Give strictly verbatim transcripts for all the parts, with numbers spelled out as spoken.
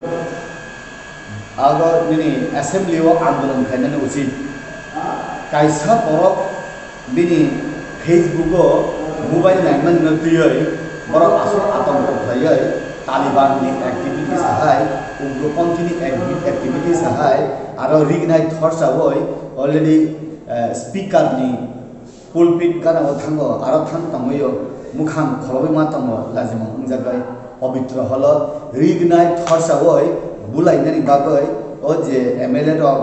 Abo nini assembly o andolon khainani uchit. Kaisa borok bini Facebook o mobile naimani no twiwi borok aswk atongko khlaiwi Taliban ni activities hai, ugroponthi ni acti-, activities hai, aro rignai thorsawi already, eh, speaker ni pulpit gana o thango, aro thang tongwi o mukhang kholobwi ma tongo, lajimung wngjagwi, pobitro holo rignai thorsawi bulainani bagwi o je M L A rok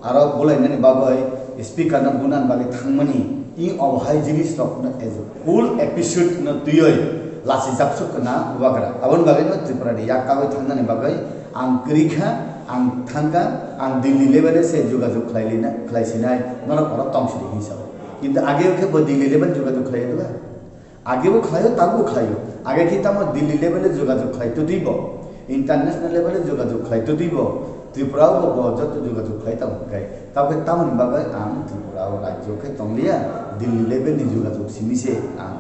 aro bulainani bagwi speaker no bunani bagwi thangmani, i obo hai jinis rok no ejo full episode no twiwi lachijak suk na bubagra. Aboni bagwi no Tripura ni yak kagwi thangnani bagwi ang kwrwi kha, ang thangkha, ang Delhi level se jogajog khlai lina, khlai sinai, norok oro tong sidi hinwi sao. Kintu age khe bo Delhi level jogajog khlai diba? Age bo khlaio, tabuk khlaio. Age khe tamo Delhi level jogajog khlai totwi bo, international level jogajog khlai totwi bo, Tripura o bo joto jogajog khlai tamo khe. Tamo khe tamoni bagwi ang Tripura o rajyo khe tong liya, Delhi level ni jogajog simi se ang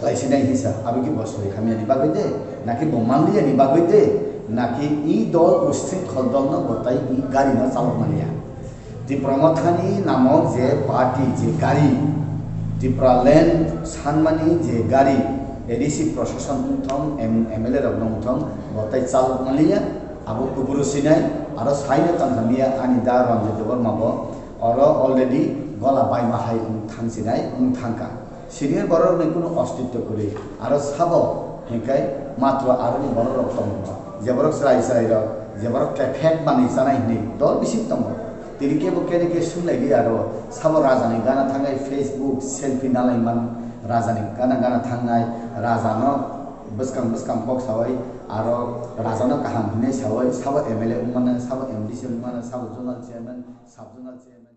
khlai sinai hinsa. Abo khe bo soi hamya ni bagwi de, naki bo man liya ni bagwi de, naki i dol usring khol dol no bo tai i gari no chalok man liya. Tipra Mothani namok je party, je gari, Tipra Land sanmani je gari, A D C proshashan wngthong, M-, M L A rok wngthong, bo tai chalok maliya, abo kuburu sinai, aro saino tongthamiya ani da Ranjit Debbarma bo, oro already gola baima hai wng thang sinai, wng thangkha. Senior borok ni kunu ostitto kwrwi, aro sabo hinkhai matro aroni borok rok tongo, je borok chwrai chwrai rok, je borok kephek manwi chanai hinwi dol bising tongo. Tini kebo kene khe sumlai di aro sabo raja ni gana thangnai, Facebook selfie nalai man, raja ni gana gana thangnai, raja no bwskang bwskang kok sawi aro raja no kaham hinwi sawi sabo M L A wngmano, sabo M D C wngmano, sabo zonal chairman, sub zonal chairman.